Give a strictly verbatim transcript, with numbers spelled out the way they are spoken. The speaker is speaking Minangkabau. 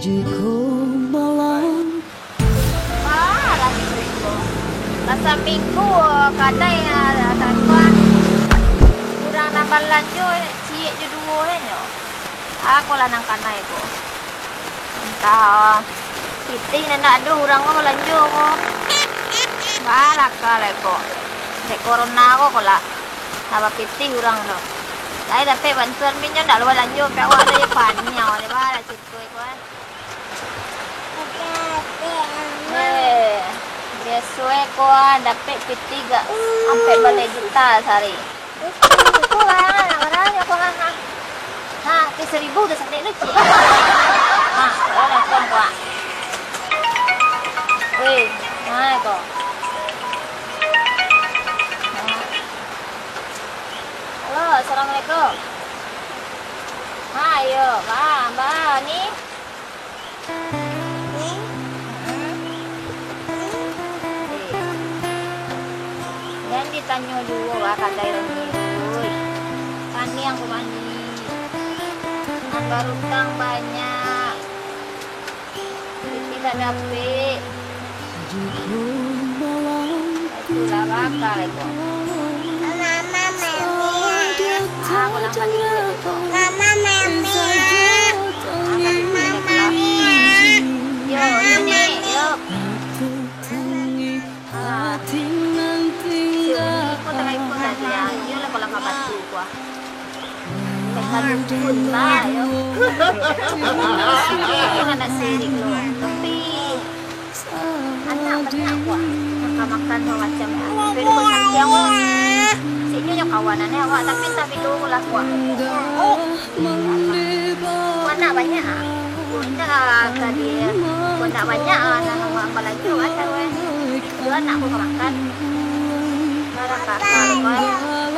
Jiko malam. Parah siko. Lah saminggu kadai, ah, tantuan. Urang nan balanjo ciek jo duo nyo. Ako lah nan kanai ko. Antah, pitih nan ndak ado urang ko balanjo ko. Balaka lai ko. Dek corona ko, ko lah. Ndak bapitih urang tu. Lai dapek bantuan, minyo ndak lo balanjo, pek awak tu je paniang, awak je balah. Eh, biaso e ko, ah, dapek pitih gak ampek baleh juta sahari. Ko lah, lah, lah, lah, ko, ha, ha. Ha, tu saribu tu sakik tu, cik. Ha, ko lah, ko, ko. Weh, ha, ko. Ha. Halo, assalamualaikum. Ha, iyo, ba, ba, ni. Jan ditanyo juo lah kadai urang ni, oi. Paniang ko mani. Nan barutang banyak. Pitih tak dapek. Itulah bakal ko. Mama, mami. Ah, ko nang bali duit ko. Mama, mami. Ah, bali duit ko. Yo, yo, ni, yo. Ah. Si Uni ko tarai ko tadi, ah. Yo lah, ko lah ka batu ko, ah. Teh kalukun lah, yo. Ko lah nak sirik lo. Tapi, anak banyak ko, ah. Makan-makan macam-macam. Tapi ko santiang ko. Siknyo nyo kawanan awak, tapi entah bilo ko lah ko, ah. Ko anak banyak, ah. Indak tadi, ko anak banyak, ah, nan awak balanjo kan, tahu, eh. Itu anak ko ka makan. Barang kakak, ko, eh.